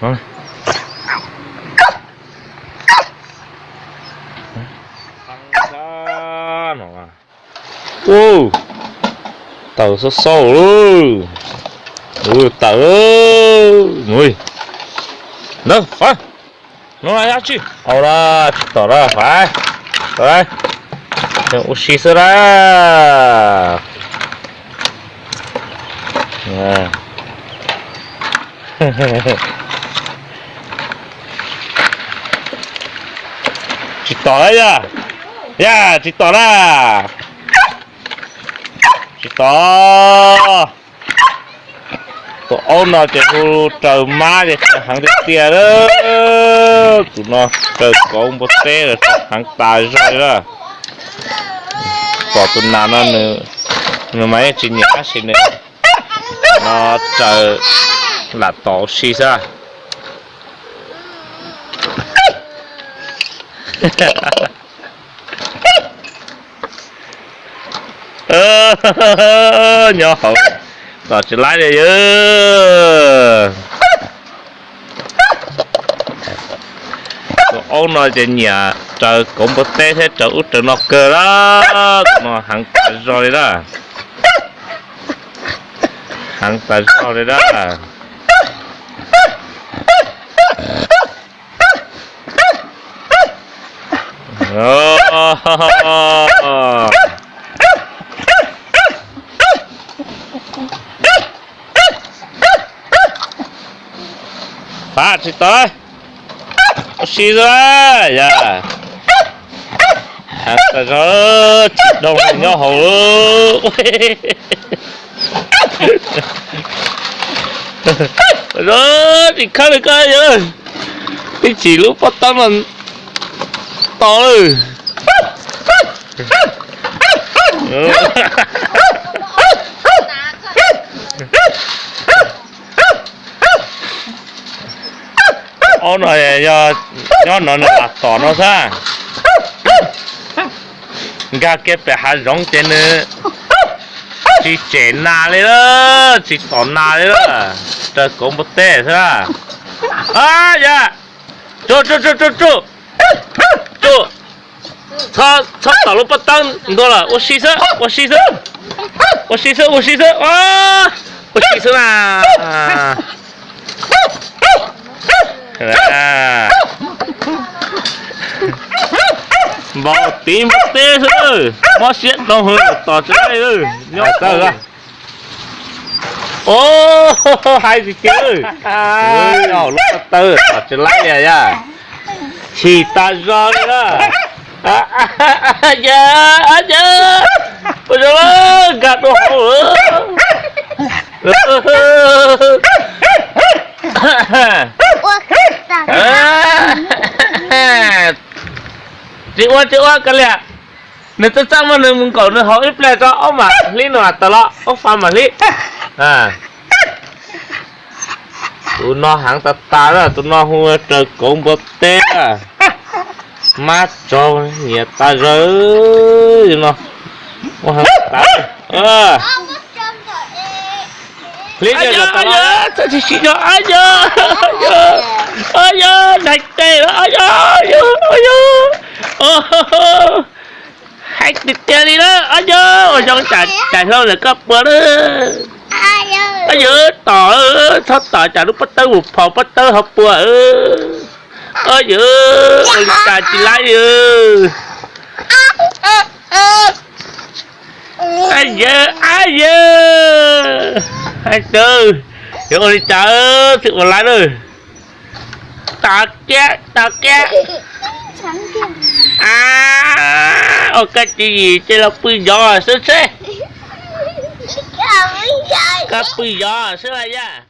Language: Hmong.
Ua, tawm xauj xauj lawm. Ua, tawm lawm. Ntawd, fav. No yog tsi? Au la, tsis tom na, fav. Tawm la. Ua si xwb na. Tsis tom na yog. Yog tsis tom na. Tsis tom. Tus aub no ces hu raws mab ces raws heev tiag tiag lawm. Tus no raws kauv npua teb los raws heev tas zog li lawm. Pom tus nas no nws mas yeej tsis nyiam dab tsi, nws no raws lam tom ua si xwb. Nyob hauv, tom tsis laib li yawg. Tus aub no ces nyiam raws kauv npua teb thiab raws ub raws no kawg lawm. Tus no heev tas zog li lawm. Heev tas zog li lawm. Fav, tsis tom. Ua si xwb yog. Heev tas zog, tsis doog nyob hauv. Tsis khawb li koj yawg. Twb chim lub pob taub no to lawm. Aub no yog nyob no nws lam tom no xwb. Nkag kiag pem hav zoov ces nws tsis tsem nas li lawm, tsis tom nas li lawm, raws kauv npua teb xwb. A yog, tsuj tsuj tsuj tsuj tsuj, tsuj, txhob tom lub pob tawb ntua lawm, ua si xwb, ua si xwb, ua si xwb, ua si xwb, ua si xwb na. Npau tiv npua teb xwb, mob siab dhau hwv tom tsis laib li nyob tawg. Hais tiag tiag, lub pob tawb tom tsis laib li yog, chim tas zog li na. Yawg, yawg, ua zoo nkag dua hauv lawm. Tsis ua, tsis ua, kav liam. Nws txaj txaj muag, nws mus nkaum nws haus ib pliag tso, ob mam hlib no tawm los, ob fav mam hlib. Tus no heev tas tas, tus no hu raws kauv npua teb. Mab tsov nyiam tas zog no. Ua heev tas. Hlib, txhob tsis siv no, a yog, a yog, daig tes, a yog, a yog, a yog. Heev tiag tiag li na, a yog, ua zoo tsam cais hlau ntawm koj puas na. A yog, tom, txhob tom tsam lub pob tawb mus phom pob tawb ho puas. A yog, ua li cas tsis laib li. A yog, a yog, hais tias yuav ua li cas tsis ua laib na. Tom kiag, tom kiag. A, ua koj tswv yim ces los pw zov xwb seb. Koj pw zov xwb los yog.